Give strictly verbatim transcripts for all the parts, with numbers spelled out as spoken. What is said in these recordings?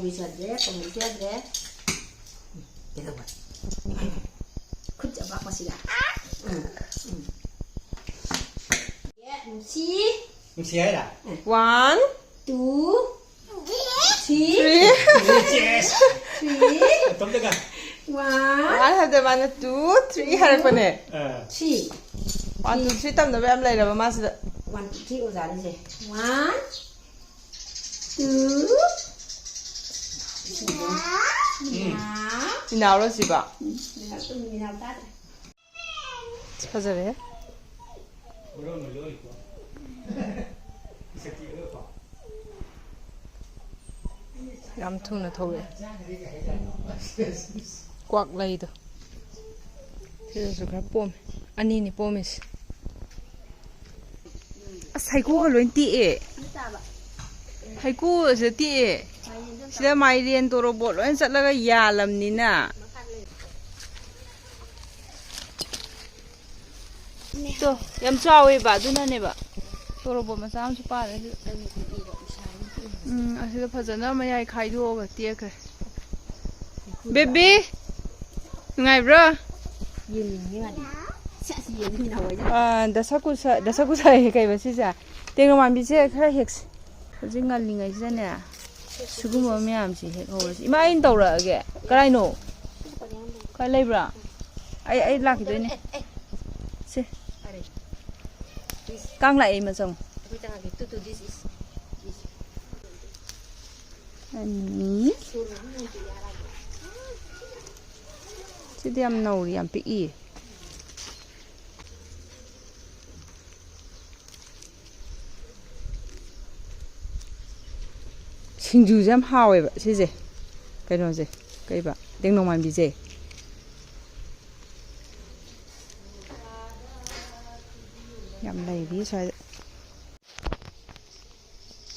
ꯀꯣꯕꯤꯁꯨ ꯌꯥꯗ꯭ꯔꯦ, ꯀꯣꯕꯤꯁꯨ ꯌꯥꯗ꯭ꯔꯦ꯫ ꯀꯩꯗꯧꯕ? ꯈꯨꯠ ꯑꯄꯥꯛꯄꯁꯤꯒ꯫ ꯎꯝ, ꯎꯝ꯫ ꯑꯦ, ꯅꯨꯡꯁꯤ꯫ ꯅꯨꯡꯁꯤ ꯍꯥꯏꯔ? One, two, three꯫ Three꯫ Yes꯫ Three꯫ ꯃꯇꯣꯝꯇꯒ꯫ One꯫ One ꯍꯥꯏꯕꯗ ꯃꯥꯅ two, three ꯍꯥꯏꯔꯛꯄꯅꯦ꯫ ꯑꯥ꯫ Three꯫ One, two, three ꯇꯝꯅꯕ ꯌꯥꯝ ꯂꯩꯔꯕ ꯃꯥꯁꯤꯗ꯫ One, two, three ꯑꯣꯖꯥꯅꯤꯁꯦ꯫ One, two, three꯫ ꯎꯝ꯫ ꯃꯤꯅꯥꯎꯔꯣ ꯁꯤꯕꯣ? ꯎꯝ, ꯃꯤꯅꯥꯎ, ꯃꯤꯅꯥꯎ ꯇꯥꯗ꯭ꯔꯦ꯫ ꯐꯖꯔꯦ꯫ ꯌꯥꯝ ꯊꯨꯅ ꯊꯣꯛꯂꯛꯑꯦ꯫ ꯀ꯭ꯋꯥꯛ ꯂꯩꯗꯣ꯫ ꯁꯤꯗꯁꯨ ꯈꯔ ꯄꯣꯝꯃꯦ꯫ ꯑꯅꯤꯅꯤ ꯄꯣꯝꯃꯤꯁꯦ꯫ ꯑꯁ, ꯍꯩꯀꯨꯒ ꯂꯣꯏ ꯇꯦꯛꯑꯦ꯫ ꯍꯩꯀꯨꯁꯦ ꯇꯦꯛꯑꯦ꯫ ꯁꯤꯗ ꯃꯥꯏꯔꯦꯟ, ꯇꯣꯔꯣꯕꯣꯠ ꯂꯣꯏ ꯆꯠꯂꯒ ꯌꯥꯜꯂꯝꯅꯤꯅ꯫ ꯇꯣ, ꯌꯥꯝ ꯆꯥꯎꯋꯦꯕ, ꯑꯗꯨꯅꯅꯦꯕ꯫ ꯇꯣꯔꯣꯕꯣꯠ ꯃꯆꯥ ꯑꯃꯁꯨ ꯄꯥꯜꯂꯦ ꯁꯤꯗ꯫ ꯎꯝ, ꯑꯁꯤꯗ ꯐꯖꯅ ꯃꯌꯥꯏ ꯈꯥꯏꯗꯣꯛꯑꯒ ꯇꯦꯛꯈ꯭ꯔꯦ꯫ ꯕꯦꯕꯤ, ꯅꯨꯡꯉꯥꯏꯕ꯭ꯔꯣ? ꯌꯦꯡꯅꯤꯡꯉꯤ ꯃꯥꯗꯤ꯫ ꯁꯦꯁ, ꯌꯦꯡꯅꯤꯡꯉꯤ ꯅꯍꯥꯟꯋꯥꯏꯗꯤ꯫ ꯑꯥ, ꯗꯁꯀꯨꯁ, ꯗꯁꯀꯨꯁ ꯍꯥꯏꯌꯦ, ꯀꯩꯕ ꯁꯤꯁꯦ? ꯇꯦꯡꯅꯧ ꯃꯥꯟꯕꯤꯁꯦ ꯈꯔ ꯍꯦꯛꯁꯦ꯫ ꯍꯧꯖꯤꯛ ꯉꯜꯂꯤꯉꯩꯁꯤꯗꯅꯦ, ꯁꯤꯒꯨꯝꯕ ꯃꯌꯥꯝꯁꯦ ꯍꯦꯛ ꯍꯧꯔꯁꯤ꯫ ꯏꯃꯥ, ꯑꯩꯅ ꯇꯧꯔꯛꯑꯒꯦ꯫ ꯀꯔꯥꯏꯅꯣ? ꯀꯥꯏ ꯂꯩꯕ꯭ꯔꯥ? ꯑꯩ, ꯑꯩ ꯂꯥꯛꯈꯤꯗꯣꯏꯅꯦ꯫ ꯁꯦ꯫ ꯀꯥꯡ ꯂꯥꯛꯑꯦ, ꯏꯃꯥ, ꯆꯪꯉꯣ꯫ ꯑꯅꯤ꯫ ꯁꯤꯗꯤ ꯌꯥꯝ ꯅꯧꯔꯤ, ꯌꯥꯝ ꯄꯤꯛꯏ꯫ ꯁꯤꯡꯖꯨꯁꯦ ꯌꯥꯝ ꯍꯥꯎꯋꯦꯕ ꯁꯤꯁꯦ꯫ ꯀꯩꯅꯣꯁꯦ, ꯀꯩꯕ, ꯇꯦꯡꯅꯧ ꯃꯥꯟꯕꯤꯁꯦ꯫ ꯌꯥꯝ ꯂꯩꯔꯤ ꯁ꯭ꯋꯥꯏꯗ꯫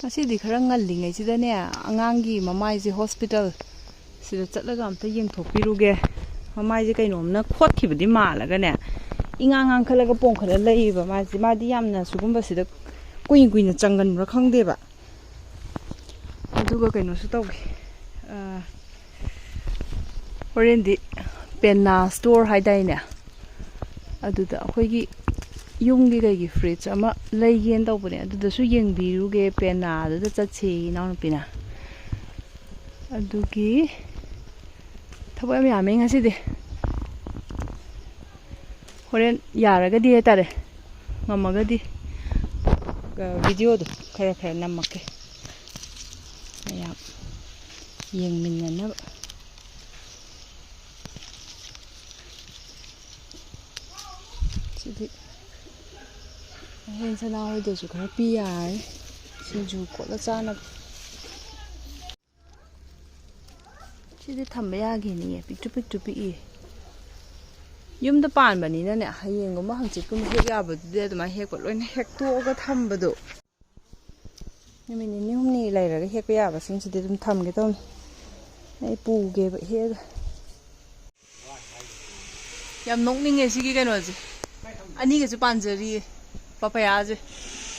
ꯉꯁꯤꯗꯤ ꯈꯔ ꯉꯜꯂꯤꯉꯩꯁꯤꯗꯅꯦ, ꯑꯉꯥꯡꯒꯤ ꯃꯃꯥꯏꯁꯦ ꯍꯣꯁꯄꯤꯇꯥꯜ ꯁꯤꯗ ꯆꯠꯂꯒ ꯑꯝꯇ ꯌꯦꯡꯊꯣꯛꯄꯤꯔꯨꯒꯦ꯫ ꯃꯃꯥꯏꯁꯦ ꯀꯩꯅꯣꯝꯅ ꯈꯣꯠꯈꯤꯕꯗꯤ ꯃꯥꯜꯂꯒꯅꯦ, ꯏꯉꯥꯡ ꯉꯥꯡꯈꯠꯂꯒ ꯄꯣꯡꯈꯠꯂ ꯂꯩꯌꯦꯕ ꯃꯥꯁꯦ꯫ ꯃꯥꯗꯤ ꯌꯥꯝꯅ ꯁꯤꯒꯨꯝꯕꯁꯤꯗ ꯀꯨꯏꯅ ꯀꯨꯏꯅ ꯆꯪꯒꯟꯕ꯭ꯔꯥ ꯈꯪꯗꯦꯕ꯫ ꯑꯗꯨꯒ ꯀꯩꯅꯣꯁꯨ ꯇꯧꯈꯤ꯫ ꯑꯥ, ꯍꯣꯔꯦꯟꯗꯤ ꯄꯦꯅꯥ ꯁ꯭ꯇꯣꯔ ꯍꯥꯏꯗꯥꯏꯅꯦ, ꯑꯗꯨꯗ ꯑꯩꯈꯣꯏꯒꯤ ꯌꯨꯝꯒꯤ ꯀꯩꯒꯤ ꯐ꯭ꯔꯤꯖ ꯑꯃ ꯂꯩꯒꯦꯅ ꯇꯧꯕꯅꯦ, ꯑꯗꯨꯗꯁꯨ ꯌꯦꯡꯕꯤꯔꯨꯒꯦ꯫ ꯄꯦꯅꯥꯗꯨꯗ ꯆꯠꯁꯤ ꯏꯅꯥꯎꯅꯨꯄꯤꯅ꯫ ꯑꯗꯨꯒꯤ ꯊꯕꯛ ꯌꯥꯝ ꯌꯥꯝꯃꯦ ꯉꯁꯤꯗꯤ꯫ ꯍꯣꯔꯦꯟ ꯌꯥꯔꯒꯗꯤ ꯍꯥꯏꯇꯥꯔꯦ, ꯉꯝꯃꯒꯗꯤ, ꯑ, ꯚꯤꯗꯤꯑꯣꯗꯣ ꯈꯔ ꯈꯔ ꯅꯝꯃꯛꯀꯦ, ꯃꯌꯥꯝ ꯌꯦꯡꯃꯤꯟꯅꯅꯕ꯫ ꯁꯤꯗꯤ ꯑꯍꯦꯟ ꯁꯅꯥ ꯍꯣꯏꯗꯁꯨ ꯈꯔ ꯄꯤ ꯌꯥꯔꯦ, ꯁꯤꯡꯖꯨ ꯈꯣꯠꯂ ꯆꯥꯅꯕ꯫ ꯁꯤꯗꯤ ꯊꯝꯕ ꯌꯥꯒꯤꯅꯤꯌꯦ, ꯄꯤꯛꯇ꯭ꯔꯨ ꯄꯤꯛꯇ꯭ꯔꯨ ꯄꯤꯛꯏ꯫ ꯌꯨꯝꯗ ꯄꯥꯟꯕꯅꯤꯅꯅꯦ, ꯍꯌꯦꯡꯒꯨꯝꯕ ꯍꯪꯆꯤꯠꯀꯨꯝꯕ ꯍꯦꯛ ꯌꯥꯕꯗꯨꯗꯤ ꯑꯗꯨꯃꯥꯏꯅ ꯍꯦꯛꯄ, ꯂꯣꯏꯅ ꯍꯦꯛꯇꯣꯛꯑꯒ ꯊꯝꯕꯗꯣ꯫ ꯅꯨꯃꯤꯠ ꯅꯤꯅꯤ ꯍꯨꯝꯅꯤ ꯂꯩꯔꯒ ꯍꯦꯛꯄ ꯌꯥꯕꯁꯤꯡꯁꯤꯗꯤ ꯑꯗꯨꯝ ꯊꯝꯒꯦ ꯇꯧꯅꯤ꯫ ꯑꯩ ꯄꯨꯒꯦꯕ ꯍꯦꯛꯑꯒ꯫ ꯌꯥꯝ ꯅꯣꯛꯅꯤꯡꯉꯦ ꯁꯤꯒꯤ ꯀꯩꯅꯣꯁꯦ꯫ ꯑꯅꯤꯒꯁꯨ ꯄꯥꯟꯖꯔꯤꯌꯦ꯫ ꯄꯄꯌꯥꯁꯦ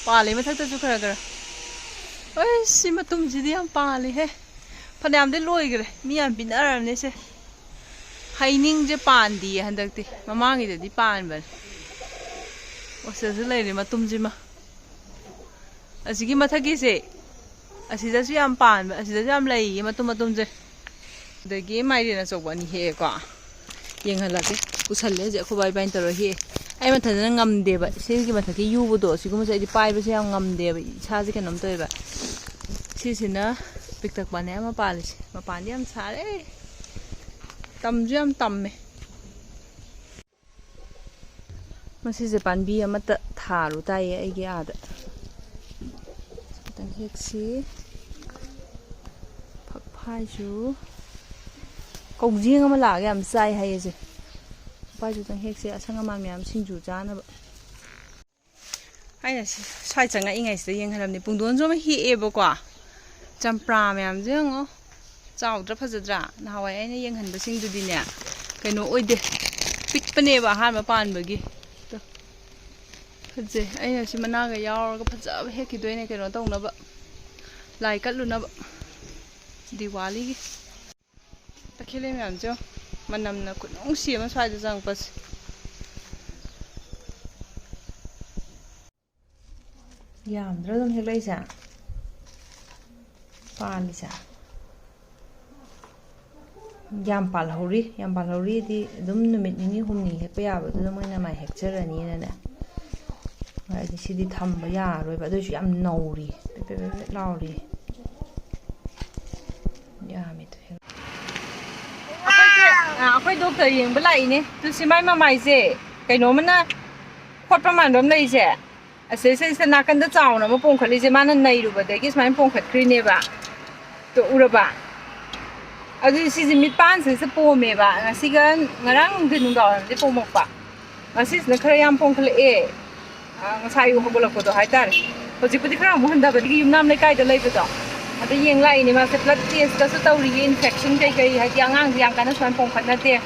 ꯄꯥꯜꯂꯦ ꯃꯊꯛꯇꯁꯨ ꯈꯔ ꯈꯔ꯫ ꯑꯩ, ꯁꯤ ꯃꯇꯨꯝꯁꯤꯗꯤ ꯌꯥꯝ ꯄꯥꯜꯂꯤꯍꯦ꯫ ꯐꯅꯌꯥꯝꯗꯤ ꯂꯣꯏꯈ꯭ꯔꯦ꯫ ꯃꯤ ꯌꯥꯝ ꯄꯤꯅꯔꯕꯅꯦ ꯁꯦ꯫ ꯍꯩꯅꯤꯡꯁꯦ ꯄꯥꯟꯗꯤꯌꯦ ꯍꯟꯗꯛꯇꯤ꯫ ꯃꯃꯥꯡꯒꯤꯗꯗꯤ ꯄꯥꯟꯕꯅꯦ꯫ ꯑꯣ, ꯁꯤꯗꯁꯨ ꯂꯩꯔꯦ ꯃꯇꯨꯝꯁꯤꯃ꯫ ꯑꯁꯤꯒꯤ ꯃꯊꯛꯀꯤꯁꯦ, ꯑꯁꯤꯗꯁꯨ ꯌꯥꯝ ꯄꯥꯟꯕ, ꯑꯁꯤꯗꯁꯨ ꯌꯥꯝ ꯂꯩꯌꯦ ꯃꯇꯨꯝ ꯃꯇꯨꯝꯁꯦ꯫ ꯑꯗꯒꯤ ꯃꯥꯏꯔꯦꯟ ꯑꯆꯧꯕ ꯑꯅꯤ ꯍꯦꯛꯑꯦꯀꯣ꯫ ꯌꯦꯡꯍꯜꯂꯛꯀꯦ꯫ ꯄꯨꯁꯜꯂꯦ ꯍꯧꯖꯤꯛ ꯑꯩꯈꯣꯏ ꯕꯥ ꯏꯕꯥꯅꯤ ꯇꯧꯔꯒ ꯍꯦꯛꯑꯦ꯫ ꯑꯩ ꯃꯊꯟꯇꯅ ꯉꯝꯗꯦꯕ꯫ ꯁꯤꯒꯤ ꯃꯊꯛꯀꯤ ꯌꯨꯕꯗꯣ, ꯁꯤꯒꯨꯝꯕꯁꯦ ꯑꯩꯗꯤ ꯄꯥꯏꯕꯁꯦ ꯌꯥꯝ ꯉꯝꯗꯦꯕ꯫ ꯏꯁꯥꯁꯦ ꯀꯩꯅꯣꯝ ꯇꯧꯋꯦꯕ꯫ ꯁꯤꯁꯤꯅ ꯄꯤꯛꯇꯛ ꯄꯥꯅꯦ ꯑꯃ ꯄꯥꯜꯂꯤꯁꯦ꯫ ꯃꯄꯥꯟꯗꯤ ꯌꯥꯝ ꯁꯥꯔꯦ꯫ ꯇꯝꯁꯨ ꯌꯥꯝ ꯇꯝꯃꯦ꯫ ꯃꯁꯤꯁꯦ ꯄꯥꯝꯕꯤ ꯑꯃꯠꯇ ꯊꯥꯔꯨ ꯇꯥꯏꯌꯦ ꯑꯩꯒꯤ ꯑꯥꯗ꯫ ꯈꯤꯇꯪ ꯍꯦꯛꯁꯤ꯫ ꯐꯛꯐꯥꯏꯁꯨ꯫ ꯀꯧꯖꯦꯡ ꯑꯃ ꯂꯥꯛꯑꯒ ꯌꯥꯝ ꯆꯥꯏ ꯍꯥꯏꯌꯦ ꯁꯦ꯫ ꯐꯛꯐꯥꯏꯁꯨ ꯈꯤꯇꯪ ꯍꯦꯛꯁꯦ, ꯑꯁꯪ ꯑꯃꯥꯟ ꯃꯌꯥꯝ ꯁꯤꯡꯖꯨ ꯆꯥꯅꯕ꯫ ꯑꯩꯅ ꯁꯤ-, ꯁ꯭ꯋꯥꯏ ꯆꯪꯉꯛꯏꯉꯩꯁꯤꯗ ꯌꯦꯡꯍꯜꯂꯝꯅꯦ꯫ ꯄꯨꯡꯗꯣꯟꯁꯨ ꯑꯃ ꯍꯦꯛꯑꯦꯕꯀꯣ꯫ ꯆꯝꯄ꯭ꯔꯥ ꯃꯌꯥꯝꯁꯦ ꯌꯦꯡꯉꯣ꯫ ꯆꯥꯎꯗ꯭ꯔꯥ, ꯐꯖꯗ꯭ꯔꯥ? ꯅꯍꯥꯟꯋꯥꯏ ꯑꯩꯅ ꯌꯦꯡꯍꯟꯕꯁꯤꯡꯗꯨꯗꯤꯅꯦ, ꯀꯩꯅꯣ ꯑꯣꯏꯗꯦ, ꯄꯤꯛꯄꯅꯦꯕ ꯑꯍꯥꯟꯕ ꯄꯥꯟꯕꯒꯤ꯫ ꯇꯣ, ꯐꯖꯩ꯫ ꯑꯩꯅ ꯁꯤ ꯃꯅꯥꯒ ꯌꯥꯎꯔꯒ ꯐꯖꯕ ꯍꯦꯛꯈꯤꯗꯣꯏꯅꯦ, ꯀꯩꯅꯣ ꯇꯧꯅꯕ, ꯂꯥꯏ ꯀꯠꯂꯨꯅꯕ꯫ ꯗꯤꯋꯥꯂꯤꯒꯤ ꯇꯈꯦꯜꯂꯩ ꯃꯌꯥꯝꯁꯦ ꯌꯦꯡꯉꯣ꯫ ꯃꯅꯝꯅ ꯈꯨꯅꯨꯡꯁꯤ ꯑꯃ ꯁ꯭ꯋꯥꯏꯗ ꯆꯪꯉꯛꯄꯁꯦ꯫ ꯌꯥꯝꯗ꯭ꯔꯥ ꯑꯗꯨꯝ ꯍꯦꯛꯂꯛꯏꯁꯦ? ꯄꯥꯜꯂꯤꯁꯦ꯫ ꯌꯥꯝ ꯄꯥꯜꯍꯧꯔꯤ, ꯌꯥꯝ ꯄꯥꯜꯍꯧꯔꯤꯗꯤ ꯑꯗꯨꯝ ꯅꯨꯃꯤꯠ ꯅꯤꯅꯤ ꯍꯨꯝꯅꯤ ꯍꯦꯛꯄ ꯌꯥꯕꯗꯨꯗ ꯃꯣꯏꯅ ꯃꯥꯏ ꯍꯦꯛꯆꯔꯅꯤꯅꯅꯦ꯫ ꯍꯥꯏꯗꯤ ꯁꯤꯗꯤ ꯊꯝꯕ ꯌꯥꯔꯔꯣꯏꯕ, ꯑꯗꯨꯏꯁꯨ ꯌꯥꯝ ꯅꯧꯔꯤ, ꯄꯦꯠ ꯄꯦꯠ ꯄꯦꯠ ꯄꯦꯠ ꯂꯥꯎꯔꯤ꯫ ꯌꯥꯝꯃꯤꯗꯣ ꯍꯦꯛ-, ꯑꯩꯈꯣꯏꯁꯦ, ꯑ, ꯑꯩꯈꯣꯏ ꯗꯣꯛꯇꯔ ꯌꯦꯡꯕ ꯂꯥꯛꯏꯅꯦ꯫ ꯑꯗꯨ ꯁꯤ ꯃꯥꯏ ꯃꯃꯥꯏꯁꯦ ꯀꯩꯅꯣꯝꯃꯅ ꯈꯣꯠꯄ ꯃꯥꯟꯕ ꯑꯃ ꯂꯩꯔꯤꯁꯦ꯫ ꯑꯁꯤꯁꯤꯗ ꯅꯥꯀꯟꯗ ꯆꯥꯎꯅ ꯑꯃ ꯄꯣꯝꯈꯠꯂꯤꯁꯦ ꯃꯥꯅ ꯅꯩꯔꯨꯕꯗꯒꯤ ꯁꯨꯃꯥꯏꯅ ꯄꯣꯝꯈꯠꯈ꯭ꯔꯤꯅꯦꯕ꯫ ꯇꯣ, ꯎꯔꯕ? ꯑꯗꯨꯗꯤ ꯁꯤꯁꯦ ꯃꯤꯠꯄꯥꯟꯁꯤꯗ ꯄꯣꯝꯃꯦꯕ꯫ ꯉꯁꯤꯒ ꯉꯔꯥꯡ ꯅꯨꯡꯊꯤꯜ ꯅꯨꯡꯗꯥꯡꯋꯥꯏꯔꯝꯗꯤ ꯄꯣꯝꯃꯛꯄ꯫ ꯉꯁꯤꯁꯤꯅ ꯈꯔ ꯌꯥꯝ ꯄꯣꯝꯈꯠꯂꯛꯑꯦ꯫ ꯑ, ꯉꯁꯥꯏ ꯑꯌꯨꯛ ꯍꯧꯒꯠꯂꯛꯄꯗꯣ ꯍꯥꯏꯇꯥꯔꯦ꯫ ꯍꯧꯖꯤꯛꯄꯨꯗꯤ ꯈꯔ ꯑꯃꯨꯛ ꯍꯟꯊꯕꯗꯒꯤ ꯌꯨꯝꯅꯥꯝ ꯂꯩꯀꯥꯏꯗ ꯂꯩꯕꯗꯣ꯫ ꯑꯗ ꯌꯦꯡ ꯂꯥꯛꯏꯅꯦ ꯃꯥꯁꯦ꯫ ꯕ꯭ꯂꯗ ꯇꯦꯁꯀꯁꯨ ꯇꯧꯔꯤꯌꯦ, ꯏꯟꯐꯦꯛꯁꯟ ꯀꯩꯀꯩ, ꯍꯥꯏꯗꯤ ꯑꯉꯥꯡꯗꯤ ꯌꯥꯝ ꯀꯟꯅ ꯁꯨꯃꯥꯏꯅ ꯄꯣꯝꯈꯠꯅꯗꯦ꯫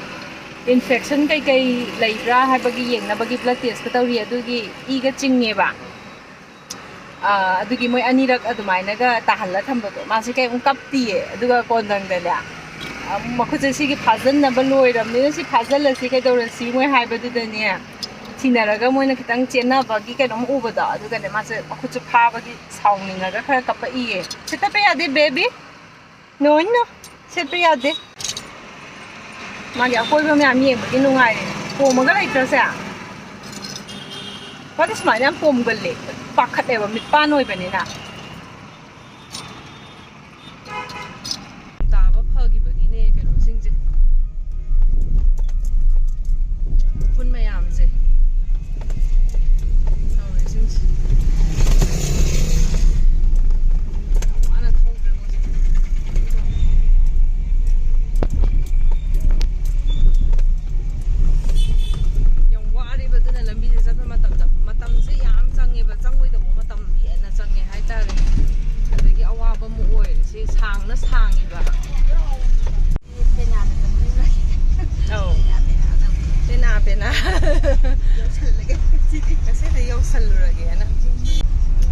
ꯏꯟꯐꯦꯛꯁꯟ ꯀꯩꯀꯩ ꯂꯩꯕ꯭ꯔꯥ ꯍꯥꯏꯕꯒꯤ ꯌꯦꯡꯅꯕꯒꯤ ꯕ꯭ꯂꯗ ꯇꯦꯁꯀ ꯇꯧꯔꯤ, ꯑꯗꯨꯒꯤ ꯏꯒ ꯆꯤꯡꯉꯦꯕ꯫ ꯑꯥ, ꯑꯗꯨꯒꯤ ꯃꯣꯏ ꯑꯅꯤꯔꯛ ꯑꯗꯨꯃꯥꯏꯅꯒ ꯇꯥꯍꯜꯂ ꯊꯝꯕꯗꯣ, ꯃꯥꯁꯦ ꯀꯩꯝ ꯀꯞꯇꯤꯌꯦ꯫ ꯑꯗꯨꯒ ꯀꯣꯟꯗꯪꯗꯅꯦ, ꯑꯥ, ꯃꯈꯨꯠꯁꯦ ꯁꯤꯒꯤ ꯐꯥꯖꯤꯟꯅꯕ ꯂꯣꯏꯔꯕꯅꯤꯅ ꯁꯤ ꯐꯥꯖꯤꯜꯂꯁꯤ ꯀꯩꯗꯧꯔꯁꯤ ꯃꯣꯏ ꯍꯥꯏꯕꯗꯨꯗꯅꯦ, ꯊꯤꯅꯔꯒ ꯃꯣꯏꯅ ꯈꯤꯇꯪ ꯆꯦꯟꯅꯕꯒꯤ ꯀꯩꯅꯣꯝ ꯎꯕꯗꯣ, ꯑꯗꯨꯒꯅꯦ ꯃꯥꯁꯦ ꯃꯈꯨꯠꯁꯦ ꯐꯥꯕꯒꯤ ꯁꯥꯎꯅꯤꯡꯉꯒ ꯈꯔ ꯀꯞꯄꯛꯏꯌꯦ꯫ ꯁꯤ ꯇꯞꯄ ꯌꯥꯗꯦ baby꯫ No, no, ꯁꯦꯠꯄ ꯌꯥꯗꯦ꯫ ꯃꯥꯒꯤ ꯑꯀꯣꯏꯕ ꯃꯌꯥꯝ ꯌꯦꯡꯕꯒꯤ ꯅꯨꯡꯉꯥꯏꯔꯦ꯫ ꯄꯣꯝꯃꯒ ꯂꯩꯇ꯭ꯔꯁꯦ? ꯃꯥꯗꯤ ꯁꯨꯃꯥꯏꯅ ꯌꯥꯝ ꯄꯣꯝꯒꯜꯂꯦ, ꯄꯥꯈꯠꯂꯦꯕ, ꯃꯤꯠꯄꯥꯟ ꯑꯣꯏꯕꯅꯤꯅ꯫ ꯇꯥꯕ ꯐꯈꯤꯕꯒꯤꯅꯦ ꯀꯩꯅꯣꯁꯤꯡꯁꯦ꯫ ꯎꯐꯨꯟ ꯃꯌꯥꯝꯁꯦ ꯇꯧꯔꯤꯁꯤꯡꯁꯦ꯫ ꯌꯥꯝ ꯋꯥꯅ ꯊꯧꯈ꯭ꯔꯦ ꯃꯣꯏꯁꯦ꯫ ꯌꯥꯝ ꯋꯥꯔꯦꯕ꯫ ꯑꯗꯨꯅ ꯂꯝꯕꯤꯁꯦ ꯆꯠꯄ ꯃꯇꯝꯗ ꯃꯇꯝꯁꯦ ꯌꯥꯝ ꯆꯪꯉꯦꯕ, ꯆꯪꯉꯣꯏꯗꯧꯕ ꯃꯇꯝ ꯍꯦꯟꯅ ꯆꯪꯉꯦ ꯍꯥꯏꯇꯥꯔꯦ꯫ ꯑꯗꯒꯤ ꯑꯋꯥꯕ ꯑꯃ ꯑꯣꯏꯔꯦ꯫ ꯁꯤ ꯁꯥꯡꯅ ꯁꯥꯡꯉꯤꯕ꯫ ꯄꯦꯅꯥꯗ ꯆꯠꯄꯤꯔꯨꯔꯒꯦ꯫ ꯑꯧ꯫ ꯄꯦꯅꯥ, ꯄꯦꯅꯥ ꯇꯧ-, ꯄꯦꯅꯥ, ꯄꯦꯅꯥ꯫ ꯌꯧꯁꯜꯂꯒꯦ ꯉꯁꯤꯗꯤ꯫ ꯉꯁꯤꯗꯤ ꯌꯧꯁꯜꯂꯨꯔꯒꯦꯅ꯫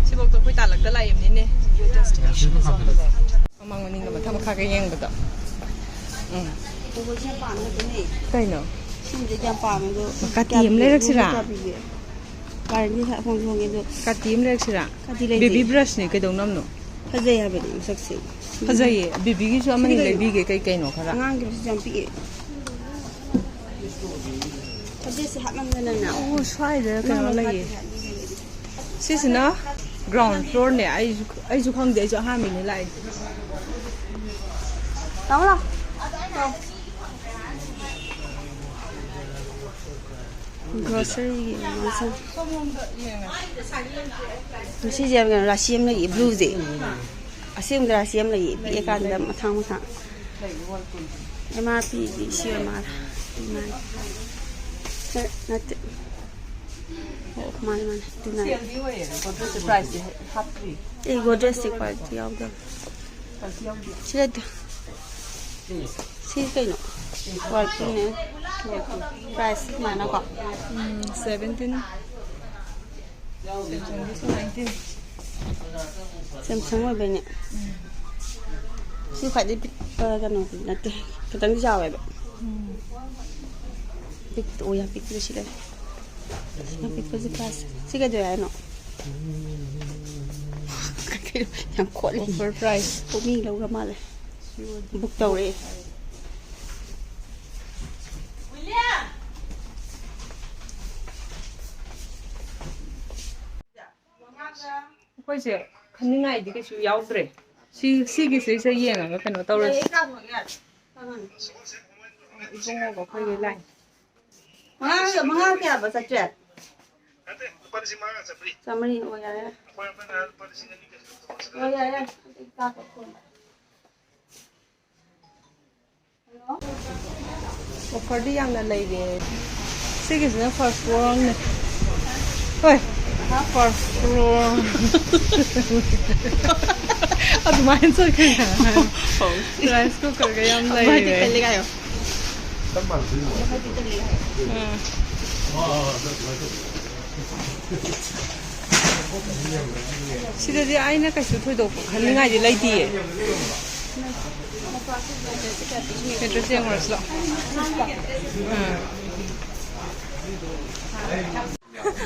ꯁꯤꯐꯧꯗꯣ ꯑꯩꯈꯣꯏ ꯇꯥꯂꯛꯇ ꯂꯥꯛꯏꯕꯅꯤꯅꯦ꯫ Your destination is on the left. ꯃꯥꯡ ꯃꯅꯤꯡꯒ ꯃꯊꯛ ꯃꯈꯥꯒ ꯌꯦꯡꯕꯗꯣ꯫ ꯎꯝ꯫ ꯎꯕꯁꯦ ꯌꯥꯝ ꯄꯥꯝꯃꯦ ꯑꯗꯨꯅꯦ꯫ ꯀꯩꯅꯣ? ꯁꯤꯝꯁꯦ ꯌꯥꯝ ꯄꯥꯝꯃꯦ ꯑꯗꯣ꯫ ꯀꯥꯇꯤ ꯑꯃ ꯂꯩꯔꯛꯁꯤꯔꯥ? ꯀꯌꯥ ꯄꯤꯒꯦ? ꯀꯥꯔꯟꯗꯤ ꯍꯣꯡꯗꯤ ꯍꯣꯡꯉꯦ ꯑꯗꯣ꯫ ꯀꯥꯇꯤ ꯑꯃ ꯂꯩꯔꯛꯁꯤꯔꯥ? ꯀꯥꯇꯤ ꯂꯩꯇꯦ꯫ ꯕꯦꯕꯤ ꯕ꯭ꯔꯁꯅꯦ, ꯀꯩꯗꯧꯅꯝꯅꯣ? ꯐꯖꯩ ꯍꯥꯏꯕꯅꯦ ꯃꯁꯛꯁꯦ꯫ ꯐꯖꯩꯌꯦ꯫ ꯕꯦꯕꯤꯒꯤꯁꯨ ꯑꯃꯅꯤ ꯁꯤꯗꯤ ꯀꯩꯅꯣ? ꯂꯩꯕꯤꯒꯦ, ꯀꯩ ꯀꯩꯅꯣ ꯈꯔ꯫ ꯑꯉꯥꯡꯒꯤꯁꯨ ꯌꯥꯝ ꯄꯤꯛꯑꯦ꯫ ꯐꯖꯩꯁꯦ ꯍꯥꯞꯃꯟꯗꯅꯅꯦ꯫ ꯑꯣ, ꯁ꯭ꯋꯥꯏꯗ ꯀꯩꯅꯣ ꯅꯪꯅ ꯂꯩꯌꯦ꯫ ꯍꯥꯞꯄꯤ ꯍꯥꯞꯄꯤ꯫ ꯁꯤꯁꯤꯅ ground floorꯅꯦ꯫ ꯑꯩꯁꯨ, ꯑꯩꯁꯨ ꯈꯪꯗꯦ, ꯑꯩꯁꯨ ꯑꯍꯥꯟꯕꯅꯦ ꯂꯥꯛꯏꯁꯦ꯫ ꯂꯥꯛꯑꯣ, ꯂꯥꯛꯑꯣ꯫ Groceryꯒꯤ ꯃꯃꯜꯁꯦ꯫ ꯁꯤꯁꯦ ꯌꯥꯝ ꯀꯩꯅꯣ, ꯔꯥꯁꯤ ꯑꯃ ꯂꯩꯌꯦ, blueꯁꯦ꯫ ꯑꯁꯦꯡꯕꯗ ꯔꯥꯁꯤ ꯑꯃ ꯂꯩꯌꯦ, ꯄꯤꯛꯑꯀꯥꯟꯗ ꯃꯊꯥꯡ ꯃꯊꯥꯡ꯫ ꯑꯦꯝ ꯑꯥꯔ ꯄꯤꯗꯤ ꯁꯤ ꯑꯣꯏ ꯃꯥꯜꯂꯦ꯫ ꯅꯠꯇꯦ꯫ ꯑꯣ, ꯃꯥꯅꯦ, ꯃꯥꯅꯦ꯫ Two nine꯫ Saleꯗꯤ ꯑꯣꯏꯌꯦ, Godrejꯁꯦ priceꯇꯤ ꯍꯥꯞꯇ꯭ꯔꯤ꯫ ꯑꯦ, Godrejꯁꯦ quality ꯌꯥꯎꯗꯕ꯫ Quality ꯌꯥꯎꯗꯦ꯫ ꯁꯤ ꯅꯠꯇꯦ꯫ ꯁꯤ ꯀꯩꯅꯣ? Whirlpoolꯅꯦ꯫ Whirlpool꯫ Price ꯁꯨꯃꯥꯏꯅꯀꯣ꯫ ꯎꯝ, seventeen, Samsungꯒꯤꯁꯨ nineteen꯫ Samsung ꯑꯣꯏꯕꯩꯅꯦ꯫ ꯁꯤ ꯈ꯭ꯋꯥꯏꯗꯒꯤ ꯄꯤꯛꯄ ꯀꯩꯅꯣꯗꯤ ꯅꯠꯇꯦ꯫ ꯈꯤꯇꯪꯗꯤ ꯆꯥꯎꯋꯦꯕ꯫ ꯎꯝ꯫ ꯄꯤꯛꯇꯣ, ꯑꯣ, ꯌꯥꯝ ꯄꯤꯛꯄꯗꯣ ꯁꯤ ꯂꯩꯔꯦ꯫ ꯌꯥꯝ ꯄꯤꯛꯄꯁꯦ price꯫ ꯁꯤ ꯀꯩꯗꯧꯋꯦ ꯍꯥꯏꯅꯣ? ꯌꯥꯝ ꯈꯣꯠꯂꯦ꯫ Offer price꯫ ꯑꯣ, ꯃꯤ ꯂꯧꯔ ꯃꯥꯜꯂꯦ꯫ Book ꯇꯧꯔꯛꯑꯦ꯫ ꯑꯩꯈꯣꯏꯁꯦ ꯈꯟꯅꯤꯡꯉꯥꯏꯗꯤ ꯀꯩꯁꯨ ꯌꯥꯎꯗ꯭ꯔꯦ꯫ ꯁꯤ, ꯁꯤꯒꯤꯁꯤꯁꯦ ꯌꯦꯡꯉꯒ ꯀꯩꯅꯣ ꯇꯧꯔꯁꯤ꯫ ꯏꯕꯨꯡꯉꯣꯒ ꯑꯩꯈꯣꯏꯒꯤ line꯫ ꯃꯉꯥ, ꯃꯉꯥ ꯀꯌꯥꯕ? ꯆꯥꯇ꯭ꯔꯦꯠ? ꯅꯠꯇꯦ, ꯂꯨꯄꯥ ꯂꯤꯁꯤꯡ ꯃꯉꯥ ꯆꯥꯝꯃꯔꯤ꯫ ꯆꯥꯝꯃꯔꯤ꯫ ꯑꯣ, ꯌꯥꯔꯦ, ꯌꯥꯔꯦ꯫ ꯑꯩꯈꯣꯏ ꯑꯃꯅ ꯂꯨꯄꯥ ꯂꯤꯁꯤꯡ ꯑꯅꯤꯒ ꯆꯥꯇ꯭ꯔꯨꯛ꯫ ꯑꯣ, ꯌꯥꯔꯦ, ꯌꯥꯔꯦ꯫ ꯑꯗꯨꯗꯤ ꯀꯥꯞꯄ ꯐꯣꯟ꯫ Offerꯗꯤ ꯌꯥꯝꯅ ꯂꯩꯔꯦ꯫ ꯁꯤꯒꯤꯁꯤꯅ first floorꯅꯦ꯫ ꯍꯣꯏ, first floor꯫ ꯑꯗꯨꯃꯥꯏꯅ ꯆꯠꯈ꯭ꯔꯦ꯫ Rice cookerꯒ ꯌꯥꯝ ꯂꯩꯔꯦ꯫ ꯀꯜꯂꯦ ꯀꯥꯏꯌꯣ꯫ ꯎꯝ꯫ ꯁꯤꯗꯗꯤ ꯑꯩꯅ ꯀꯩꯁꯨ ꯊꯣꯏꯗꯣꯛꯄ ꯈꯟꯅꯤꯡꯉꯥꯏꯗꯤ ꯂꯩꯇꯤꯌꯦ꯫ ꯃꯦꯇ꯭ꯔꯦꯁ ꯌꯦꯡꯉꯨꯔꯁꯤ ꯂꯥꯛꯑꯣ꯫ ꯑꯥ꯫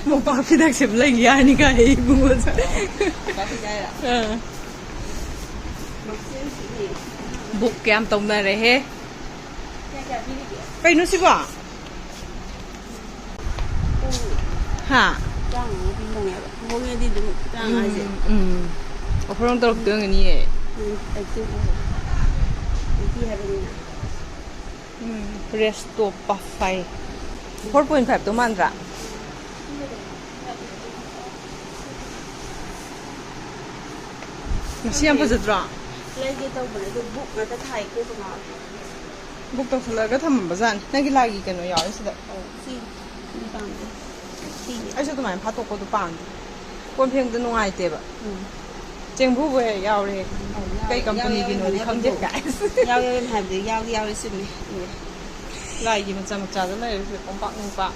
ꯃꯣꯝꯄꯥꯛ ꯐꯤꯗꯛꯁꯦ ꯂꯩ ꯌꯥꯅꯤ ꯀꯥꯏ ꯏꯕꯨꯡꯉꯣꯁꯦ꯫ ꯑꯥ꯫ ꯕꯨꯛ ꯀꯌꯥꯝ ꯇꯧꯅꯔꯦꯍꯦ꯫ ꯀꯩꯅꯣ ꯁꯤꯕꯣ? ꯍꯥ? ꯇꯔꯥꯃꯉꯥ ꯄꯤꯕꯅꯦꯕ꯫ ꯍꯣꯡꯉꯗꯤ ꯑꯗꯨꯝ ꯇꯔꯥꯃꯉꯥꯁꯦ꯫ ꯎꯝ, ꯎꯝ꯫ ꯑꯣꯐꯔ ꯑꯃꯨꯛ ꯇꯧꯔꯛꯇꯣꯏ ꯑꯣꯏꯔꯝꯒꯅꯤꯌꯦ꯫ ꯎꯝ, ꯑꯩꯠꯇꯤ ꯍꯥꯏꯕ꯫ ꯑꯩꯠꯇꯤ ꯍꯥꯏꯕꯅꯤꯅ꯫ ꯎꯝ, ꯔꯦꯁꯇꯣ ꯄꯐꯥꯏ꯫ ꯐꯣꯔ ꯄꯣꯏꯟ ꯐꯥꯏꯚꯇꯣ ꯃꯥꯟꯗ꯭ꯔꯥ? ꯉꯁꯤ ꯌꯥꯝ ꯐꯖꯗ꯭ꯔꯣ? ꯂꯩꯒꯦ ꯇꯧꯕꯅꯦ, ꯑꯗꯨ ꯕꯨꯛ ꯉꯥꯛꯇ ꯊꯥꯏ, ꯀꯣꯛꯀ ꯉꯥꯎꯔꯦ꯫ ꯕꯨꯛ ꯇꯧꯁꯜꯂꯒ ꯊꯝꯃꯝꯕ ꯖꯥꯠꯅꯤ꯫ ꯅꯪꯒꯤ ꯂꯥꯏꯒꯤ ꯀꯩꯅꯣ ꯌꯥꯎꯔꯤ ꯁꯤꯗ꯫ ꯑꯧ, ꯁꯤ, ꯁꯤ ꯄꯥꯝꯗꯦ꯫ ꯁꯤꯒꯤ꯫ ꯑꯩꯁꯨ ꯑꯗꯨꯃꯥꯏꯅ ꯐꯥꯠꯇꯣꯛꯄꯗꯣ ꯄꯥꯝꯗꯦ꯫ ꯀꯣꯟ ꯐꯦꯡꯕꯗ ꯅꯨꯡꯉꯥꯏꯇꯦꯕ꯫ ꯎꯝ꯫ ꯆꯦꯡꯕꯨꯕꯨ ꯍꯦꯛ ꯌꯥꯎꯔꯦ꯫ ꯑꯧ, ꯌꯥꯎꯋꯦ, ꯀꯩ ꯌꯥꯎꯋꯦ, ꯀꯝꯄꯅꯤꯒꯤꯅꯣꯗꯤ ꯌꯥꯎꯋꯦ ꯈꯪꯗꯦ꯫ ꯍꯥꯏꯕꯗꯣ꯫ ꯌꯥꯎꯋꯦ, ꯌꯥꯎꯋꯦ ꯍꯥꯏꯕꯗꯤ ꯌꯥꯎꯗꯤ ꯌꯥꯎꯋꯦ, ꯆꯨꯝꯃꯦ꯫ ꯎꯝ꯫ ꯂꯥꯏꯒꯤ ꯃꯆꯥ ꯃꯆꯥꯗ ꯂꯩꯔꯁꯨ ꯀꯣꯝꯄꯥꯛ ꯅꯨꯡꯄꯥꯛ꯫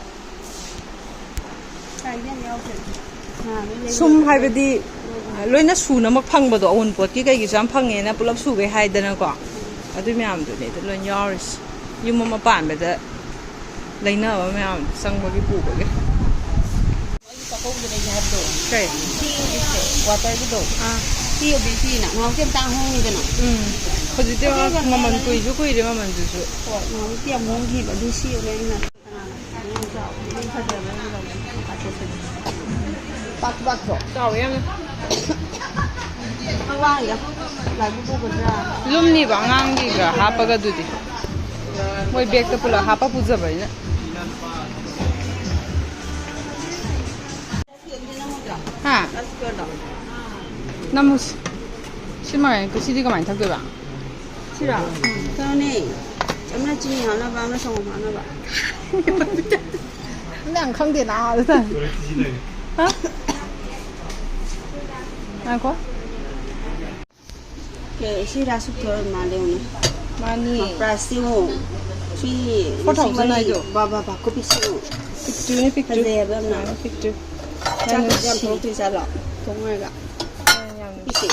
ꯁꯨꯝ ꯍꯥꯏꯕꯗꯤ, ꯂꯣꯏꯅ ꯁꯨꯅꯃꯛ ꯐꯪꯕꯗꯣ, ꯑꯋꯨꯟꯄꯣꯠꯀꯤ ꯀꯩꯒꯤꯁꯨ ꯌꯥꯝ ꯐꯪꯉꯦꯅ ꯄꯨꯂꯞ ꯁꯨꯒꯦ ꯍꯥꯏꯗꯅꯀꯣ꯫ ꯑꯗꯨꯏ ꯃꯌꯥꯝꯗꯨꯅꯦ ꯑꯗꯨ ꯂꯣꯏ ꯌꯥꯎꯔꯤꯁꯦ꯫ ꯌꯨꯝ ꯑꯃ ꯄꯥꯟꯕꯗ ꯂꯩꯅꯕ ꯃꯌꯥꯝ ꯆꯪꯕꯒꯤ ꯄꯨꯕꯒꯤ꯫ ꯑꯩꯒꯤ ꯆꯥꯛꯀꯧꯕꯗ ꯂꯩꯒꯦ ꯍꯥꯏꯕꯗꯣ꯫ ꯀꯩ? ꯁꯤ ꯍꯧꯖꯤꯛꯁꯦ, ꯋꯥꯇꯔꯒꯤꯗꯣ꯫ ꯑꯥ꯫ ꯁꯤ ꯍꯧꯖꯤꯛ ꯁꯤꯅ ꯉꯥꯏꯍꯥꯛꯇꯤ ꯌꯥꯝ ꯇꯥꯡ ꯍꯣꯡꯉꯤꯗꯅ꯫ ꯎꯝ꯫ ꯍꯧꯖꯤꯛꯇꯤ ꯑꯗꯨꯒ ꯃꯃꯜ ꯃꯥꯟꯅꯅ ꯀꯨꯏꯁꯨ ꯀꯨꯏꯔꯦ ꯃꯃꯜꯗꯨꯁꯨ꯫ ꯍꯣꯏ, ꯉꯥꯏꯍꯥꯛꯇꯤ ꯌꯥꯝ ꯍꯣꯡꯈꯤꯕ, ꯑꯗꯨ ꯁꯤ ꯑꯣꯏꯅ ꯑꯩꯅ ꯄꯥꯛ ꯄꯥꯛꯇꯣ? ꯆꯥꯎꯋꯦ ꯌꯥꯝꯅ꯫ ꯑꯉꯥꯡꯒ ꯂꯥꯏꯕꯛ ꯄꯣꯛꯀꯗ꯭ꯔꯥ? ꯂꯨꯝꯅꯤꯕ ꯑꯉꯥꯡꯒꯤꯒ ꯍꯥꯞꯄꯒ ꯑꯗꯨꯗꯤ꯫ ꯃꯣꯏ ꯕꯦꯛꯇ ꯄꯨꯂꯞ ꯍꯥꯞꯄ ꯄꯨꯖꯕꯅꯤꯅ꯫ ꯍꯥ? ꯅꯝꯃꯨꯁꯤ꯫ ꯁꯤ ꯃꯉꯥꯏ, ꯁꯤꯗꯤ ꯀꯃꯥꯏꯅ ꯊꯛꯇꯣꯏꯕ? ꯁꯤꯔꯣ? ꯀꯩꯅꯣꯅꯦ꯫ ꯑꯃꯅ ꯆꯤꯅꯤ ꯍꯥꯞꯅꯕ, ꯑꯃꯅ ꯁꯪꯒꯣꯝ ꯍꯥꯞꯅꯕ꯫ ꯅꯪ ꯈꯪꯗꯦ ꯅꯥ ꯑꯗꯨ ꯇꯥꯏ꯫ ꯍꯥ? ꯉꯥꯏꯈꯣ꯫ ꯀꯦ, ꯁꯤ ꯔꯥꯏꯁ ꯀꯨꯀꯔ ꯑꯣꯏ ꯃꯥꯜꯂꯦ, ꯌꯦꯡꯉꯨꯅꯦ꯫ ꯃꯥꯅꯤ꯫ ꯄ꯭ꯔꯥꯏꯁꯇꯤ ꯌꯦꯡꯉꯣ꯫ ꯁꯤ ꯐꯣꯔ ꯊꯥꯎꯖꯟ ꯂꯤꯁꯤꯡ ꯃꯔꯤ꯫ ꯍꯥꯏꯗꯣ꯫ ꯕꯥ, ꯕꯥ, ꯕꯥ, ꯀꯣꯄꯤ ꯁꯤ ꯌꯦꯡꯉꯣ꯫ ꯄꯤꯛꯇ꯭ꯔꯨꯅꯦ, ꯄꯤꯛꯇ꯭ꯔꯨ꯫ ꯐꯖꯩ ꯍꯥꯏꯕ ꯌꯥꯝꯅ꯫ ꯃꯥꯅꯤ, ꯄꯤꯛꯇ꯭ꯔꯨ꯫ ꯆꯥꯛ ꯌꯥꯝ ꯊꯣꯛꯂꯛꯇ꯭ꯔꯤ ꯖꯥꯠꯂꯣ? ꯊꯣꯡꯉꯔꯒ ꯌꯥꯝ ꯄꯤꯛꯑꯦ꯫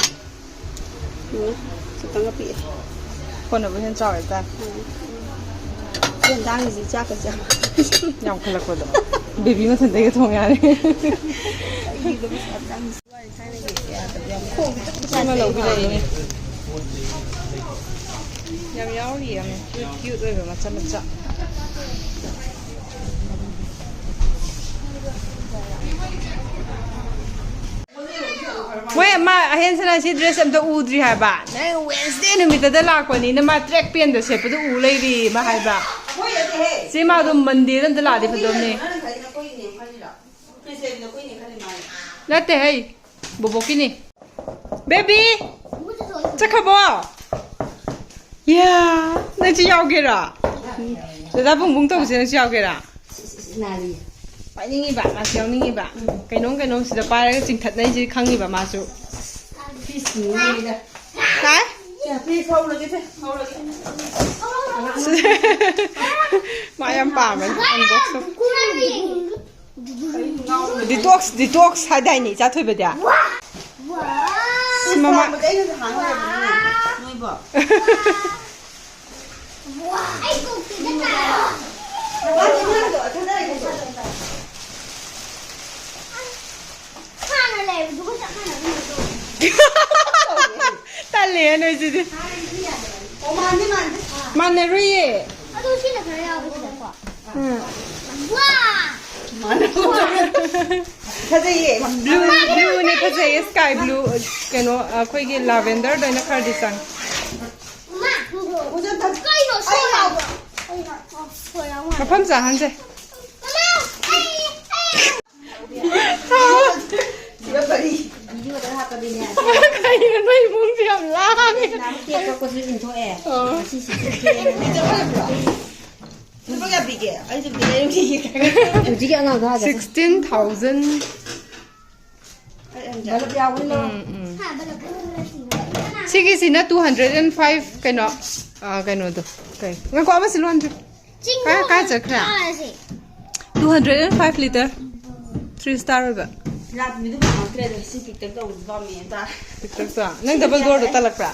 ꯎꯝ, ꯈꯤꯇꯪꯒ ꯄꯤꯛꯑꯦ꯫ ꯀꯣꯟꯅꯕ ꯍꯦꯟꯅ ꯆꯥꯎꯔꯦ ꯇꯥꯏ꯫ ꯎꯝ꯫ ꯌꯦꯟꯖꯥꯡꯁꯤ ꯆꯥꯛꯀ ꯆꯥ-, ꯌꯥꯝꯈꯠꯂꯛꯄꯗꯣ꯫ ꯕꯦꯕꯤ ꯃꯊꯟꯇꯒ ꯊꯣꯡ ꯌꯥꯔꯦ꯫ ꯑꯩꯗꯤ ꯑꯗꯨꯝ ꯆꯥꯛ ꯆꯥꯅꯤꯡꯉꯤ꯫ ꯁꯤꯃ ꯂꯧꯕꯤꯔꯛꯏꯅꯦ꯫ ꯌꯥꯝ ꯌꯥꯎꯔꯤ, ꯌꯥꯝ ꯀ꯭ꯌꯨꯠ ꯀ꯭ꯌꯨꯠ ꯑꯣꯏꯕ ꯃꯆꯥ ꯃꯆꯥ꯫ ꯃꯣꯏ ꯑꯃ ꯑꯍꯦꯟꯁꯅ ꯁꯤ ꯗ꯭ꯔꯦꯁ ꯑꯝꯇ ꯎꯗ꯭ꯔꯤ ꯍꯥꯏꯕ꯫ ꯅꯪ ꯋꯦꯟꯁꯗꯦ ꯅꯨꯃꯤꯠꯇꯗ ꯂꯥꯛꯄꯅꯤꯅ ꯃꯥ ꯇ꯭ꯔꯦꯛ ꯄꯦꯟꯗ ꯁꯦꯠꯄꯗꯨ ꯎ ꯂꯩꯔꯤ ꯃꯥ ꯍꯥꯏꯕ꯫ ꯆꯦ ꯃꯥꯗꯣ ꯃꯟꯗꯦꯗ ꯑꯝꯇ ꯂꯥꯛꯑꯗꯤ ꯐꯗꯧꯅꯦ꯫ ꯅꯠꯇꯦ ꯍꯩ꯫ ꯕꯣꯕꯣꯛꯀꯤꯅꯤ꯫ ꯕꯦꯕꯤ! ꯆꯠꯈ꯭ꯔꯕꯣ? ꯌꯥ, ꯅꯪꯁꯨ ꯌꯥꯎꯒꯦꯔꯥ? ꯗꯗꯥ ꯕꯨꯡ ꯕꯨꯡ ꯇꯧꯕꯁꯦ ꯅꯪꯁꯨ ꯌꯥꯎꯒꯦꯔꯥ? ꯄꯥꯏꯅꯤꯡꯉꯤꯕ, ꯃꯥꯁꯨ ꯌꯥꯎꯅꯤꯡꯉꯤꯕ꯫ ꯀꯩꯅꯣꯝ ꯀꯩꯅꯣꯝ ꯁꯤꯗ ꯄꯥꯏꯔꯒ ꯆꯤꯡꯊꯠꯅꯩꯁꯦ ꯈꯪꯉꯤꯕ ꯃꯥꯁꯨ꯫ ꯀꯥꯏ? ꯃꯥ ꯌꯥꯝ ꯄꯥꯝꯕꯅꯤ unbox ꯇꯧ꯫ Detox, detox ꯍꯥꯏꯗꯥꯏꯅꯦ, ꯏꯆꯥ ꯊꯣꯏꯕꯗꯤ? ꯁꯤ ꯃꯃꯥ-, ꯅꯣꯏꯕꯣ꯫ ꯇꯜꯂꯦ ꯅꯣꯏꯁꯤꯗꯤ꯫ ꯑꯣ, ꯃꯥꯟꯗꯤ ꯃꯥꯟꯗꯦ꯫ ꯃꯥꯟꯅꯔꯨꯏꯌꯦ꯫ ꯑꯗꯨ ꯁꯤꯅ ꯈꯔ ꯌꯥꯎꯕꯁꯤꯗꯀꯣ꯫ ꯎꯝ꯫ ꯋꯥ! ꯐꯖꯩꯌꯦ꯫ Blue, blue ꯅꯦ ꯐꯖꯩꯌꯦ, sky blue, ꯀꯩꯅꯣ, ꯑꯩꯈꯣꯏꯒꯤ lavender ꯗ ꯑꯣꯏꯅ ꯈꯔꯗꯤ ꯆꯪꯉꯦ꯫ ꯃꯥ! ꯀꯩꯅꯣ, ꯁꯣꯏ ꯌꯥꯎꯕ꯭ꯔꯣ? ꯃꯐꯝ ꯆꯥꯍꯟꯁꯦ꯫ ꯃꯃꯥ! ꯑꯩ, ꯑꯩ! ꯀꯩꯅꯣ, ꯅꯣꯏ ꯏꯃꯨꯡꯁꯦ ꯌꯥꯝ ꯂꯥꯡꯉꯦ꯫ ꯅꯍꯥꯟꯃꯨꯛ ꯇꯦꯛ ꯀꯛꯄꯁꯨ ꯏꯟꯊꯣꯛꯑꯦ꯫ ꯑꯣ꯫ ꯉꯁꯤꯁꯨ ꯏꯟꯊꯣꯛꯑꯦ꯫ ꯂꯨꯄꯥ ꯀꯌꯥ ꯄꯤꯒꯦ? ꯑꯩꯁꯨ ꯑꯝꯇ ꯂꯩꯔꯨꯈꯤꯒꯦ꯫ ꯍꯧꯖꯤꯛꯀꯤ ꯑꯉꯥꯡꯗꯣ ꯍꯥꯏꯒꯗ꯭ꯔꯥ? Sixteen thousand꯫ ꯕꯂꯞ ꯌꯥꯎꯕꯅꯤ ꯂꯧꯔꯣ꯫ ꯎꯝ, ꯎꯝ꯫ ꯁꯤꯒꯤꯁꯤꯅ two hundred and five ꯀꯩꯅꯣ, ꯑ, ꯀꯩꯅꯣꯗꯣ꯫ ꯀꯩ? ꯉꯥꯏꯈꯣ, ꯑꯃꯁꯤ ꯂꯣꯟꯗ꯭ꯔꯤ꯫ ꯀꯥꯏ, ꯀꯥꯏ ꯆꯠꯈ꯭ꯔꯦ? ꯀꯥꯔꯁꯦ꯫ Two hundred and five litre꯫ Three star ꯑꯣꯏꯕ꯫ ꯂꯥꯛꯄꯤꯗꯨ ꯄꯥꯝꯃꯛꯇ꯭ꯔꯦꯗ, ꯁꯤ ꯄꯤꯛꯇꯛ ꯇꯧꯕꯗꯨ ꯄꯥꯝꯃꯦ ꯑꯗ꯫ ꯄꯤꯛꯇꯛꯇꯣ꯫ ꯅꯪ ꯗꯕꯜ ꯗꯣꯔꯗꯣ ꯇꯜꯂꯛꯄ꯭ꯔꯥ?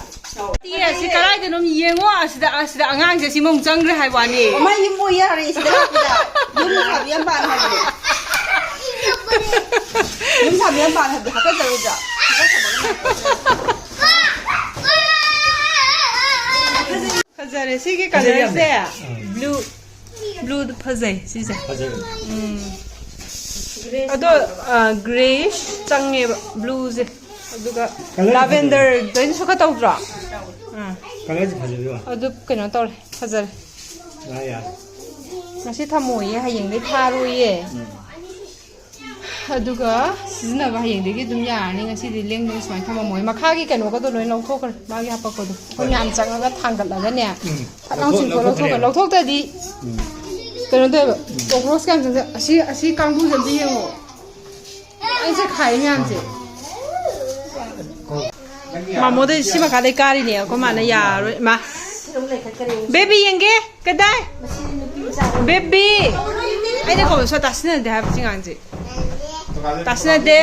ꯇꯤ ꯑꯁꯤ ꯀꯗꯥꯏꯗꯅꯣꯝ ꯌꯦꯡꯉꯣ, ꯑꯁꯤꯗ, ꯑꯁꯤꯗ ꯑꯉꯥꯡꯁꯦ ꯁꯤꯃꯨꯛ ꯆꯪꯈ꯭ꯔꯦ ꯍꯥꯏꯕ ꯋꯥꯅꯤ꯫ ꯃꯥꯏ ꯌꯨꯝ ꯑꯣꯏ ꯌꯥꯔꯦ ꯁꯤꯗ ꯂꯥꯛꯄꯗ꯫ ꯌꯨꯝ ꯁꯥꯕꯤ ꯌꯥꯝ ꯄꯥꯝꯃꯦ ꯍꯥꯏꯕꯅꯦ꯫ ꯌꯨꯝ ꯁꯥꯕꯤ ꯌꯥꯝ ꯄꯥꯝꯃꯦ ꯍꯥꯏꯕꯗꯣ ꯍꯥꯀꯠꯆꯔꯣꯏꯗ꯭ꯔꯥ? ꯐꯖꯔꯦ ꯁꯤꯒꯤ ꯐꯖꯩ ꯌꯥꯝꯅ꯫ ꯀꯂꯔꯁꯦ꯫ ꯎꯝ꯫ ꯕ꯭ꯂꯨ, ꯕ꯭ꯂꯨꯗ ꯐꯖꯩ ꯁꯤꯁꯦ꯫ ꯐꯖꯩ꯫ ꯎꯝ꯫ ꯑꯗꯣ, ꯑ, ꯒ꯭ꯔꯦꯁ ꯆꯪꯉꯦꯕ ꯕ꯭ꯂꯨꯁꯦ꯫ ꯑꯗꯨꯒ ꯀꯂꯔꯁꯦ ꯂꯥꯚꯦꯟꯗꯔꯗꯩꯁꯨ ꯈꯔ ꯇꯧꯗ꯭ꯔꯣ? ꯑꯥ꯫ ꯀꯂꯔꯁꯦ ꯐꯖꯩꯕ꯫ ꯑꯗꯨ ꯀꯩꯅꯣ ꯇꯧꯔꯦ, ꯐꯖꯔꯦ꯫ ꯌꯥꯔꯦ, ꯌꯥꯔꯦ꯫ ꯉꯁꯤ ꯊꯝꯃꯣꯏꯌꯦ, ꯍꯌꯦꯡꯗꯩ ꯊꯥꯔꯣꯏꯌꯦ꯫ ꯎꯝ꯫ ꯑꯗꯨꯒ ꯁꯤꯖꯤꯟꯅꯕ ꯍꯌꯦꯡꯗꯒꯤ ꯑꯗꯨꯝ ꯌꯥꯔꯅꯤ꯫ ꯉꯁꯤꯗꯤ ꯂꯦꯡꯗꯅ ꯁꯨꯃꯥꯏꯅ ꯊꯝꯃꯝꯃꯣꯏ꯫ ꯃꯈꯥꯒꯤ ꯀꯩꯅꯣꯒꯗꯣ ꯂꯣꯏ ꯂꯧꯊꯣꯛꯈ꯭ꯔꯦ, ꯃꯥꯒꯤ ꯍꯥꯄꯛꯄꯗꯣ꯫ ꯑꯩꯈꯣꯏ ꯃꯌꯥꯝ ꯆꯪꯉꯒ ꯊꯥꯡꯒꯠꯂꯒꯅꯦ, ꯎꯝ꯫ ꯐꯠ ꯂꯥꯎ ꯂꯧꯊꯣꯛ-, ꯆꯤꯡꯊꯣꯛ-, ꯂꯧꯊꯣꯛꯈ꯭ꯔꯦ꯫ ꯂꯧꯊꯣꯛꯇ꯭ꯔꯗꯤ ꯎꯝ꯫ ꯀꯩꯅꯣ ꯇꯧꯋꯦꯕ, ꯀꯣꯀ꯭ꯔꯣꯁ ꯀꯌꯥꯝ ꯆꯪꯖ-, ꯑꯁꯤ, ꯑꯁꯤ ꯀꯥꯡꯕꯨꯁꯦ ꯑꯝꯇ ꯌꯦꯡꯉꯣ꯫ ꯑꯩꯁꯦ ꯈꯥꯏ ꯃꯌꯥꯝꯁꯦ꯫ ꯃꯥꯃꯣꯗ ꯁꯤ ꯃꯈꯥꯗꯩ ꯀꯥꯔꯤꯅꯦ, ꯑꯩꯈꯣꯏ ꯃꯥꯅ ꯌꯥꯔꯣꯏ꯫ ꯃꯥ, ꯕꯦꯕꯤ ꯌꯦꯡꯒꯦ꯫ ꯀꯗꯥꯏ? ꯕꯦꯕꯤ! ꯑꯩꯅ ꯀꯧꯕꯁꯨ ꯇꯥꯁꯤꯟꯅꯗꯦ ꯍꯥꯏꯕ ꯁꯤ ꯑꯉꯥꯡꯁꯦ꯫ ꯇꯥꯁꯤꯟꯅꯗꯦ꯫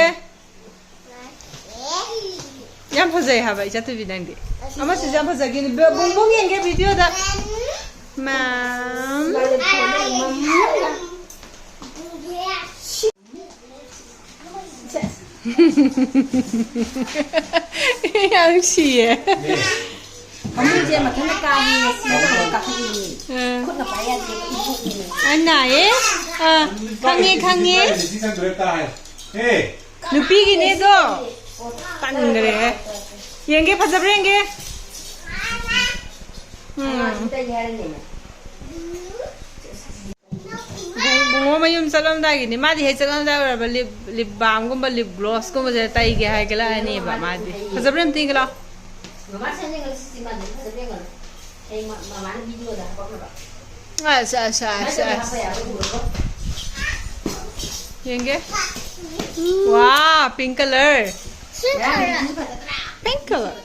ꯌꯥꯝ ꯐꯖꯩ ꯍꯥꯏꯕ ꯏꯆꯥ ꯇꯨꯕꯤ ꯅꯪꯗꯤ꯫ ꯑꯃꯁꯤꯁꯨ ꯌꯥꯝ ꯐꯖꯈꯤꯅꯤ꯫ ꯕ-, ꯕꯨꯡ ꯕꯨꯡ ꯌꯦꯡꯒꯦ ꯚꯤꯗꯤꯑꯣꯗ꯫ ꯃꯥꯝ꯫ ꯌꯥꯝ ꯅꯨꯡꯁꯤꯌꯦ꯫ ꯐꯃꯨꯡꯁꯦ ꯃꯊꯟꯇ ꯀꯥꯏꯌꯦ, ꯁꯤ ꯀꯥꯈꯠꯂꯤꯅꯦ꯫ ꯎꯝ꯫ ꯈꯨꯠꯅ ꯄꯥꯏ ꯌꯥꯗꯦꯕ, ꯏꯕꯣꯛꯅꯤꯅ꯫ ꯑ, ꯅꯥꯏꯌꯦ꯫ ꯑ, ꯈꯪꯉꯦ, ꯈꯪꯉꯦ꯫ ꯅꯨꯄꯤꯒꯤꯅꯦꯗꯣ꯫ ꯇꯟꯈ꯭ꯔꯦꯍꯦ꯫ ꯌꯦꯡꯒꯦ, ꯐꯖꯕ꯭ꯔꯥ ꯌꯦꯡꯒꯦ꯫ ꯎꯝ꯫ ꯕꯨꯡ-, ꯕꯨꯡꯉꯣ ꯃꯌꯨꯝ ꯆꯠꯂꯝꯗꯥꯏꯒꯤꯅꯤ꯫ ꯃꯥꯗꯤ ꯍꯦꯛ ꯆꯠꯂꯝꯗꯥꯏ ꯑꯣꯏꯔꯕ ꯂꯤꯞ, ꯂꯤꯞ ꯕꯥꯝꯒꯨꯝꯕ, ꯂꯤꯞ ꯒ꯭ꯂꯣꯁꯀꯨꯝꯕꯁꯦ ꯇꯩꯒꯦ ꯍꯥꯏꯒꯠꯂꯛꯑꯅꯦꯕ ꯃꯥꯗꯤ꯫ ꯐꯖꯕ꯭ꯔꯥ ꯑꯝꯇ ꯌꯦꯡꯒꯦ ꯂꯥꯎ꯫ ꯃꯃꯥ ꯁꯦꯝꯖꯤꯟꯒꯅꯨ, ꯁꯤꯁꯤ ꯃꯥꯟꯅꯗꯦ, ꯐꯖꯕ ꯌꯦꯡꯒꯅꯨ꯫ ꯑꯩ ꯃ-, ꯃꯃꯥꯅ ꯚꯤꯗꯤꯑꯣꯗ ꯍꯥꯄꯛꯅꯕ꯫ ꯑꯁ, ꯑꯁ, ꯑꯁ, ꯅꯠꯇ꯭ꯔꯗꯤ ꯑꯁ꯫ ꯍꯥꯞꯄ ꯌꯥꯔꯣꯏ, ꯎꯔꯕꯣ? ꯌꯦꯡꯒꯦ꯫ ꯋꯥ, pink color꯫ ꯁꯤ ꯉꯔꯥꯡꯒꯤ ꯐꯖꯗ꯭ꯔꯥ? Pink color꯫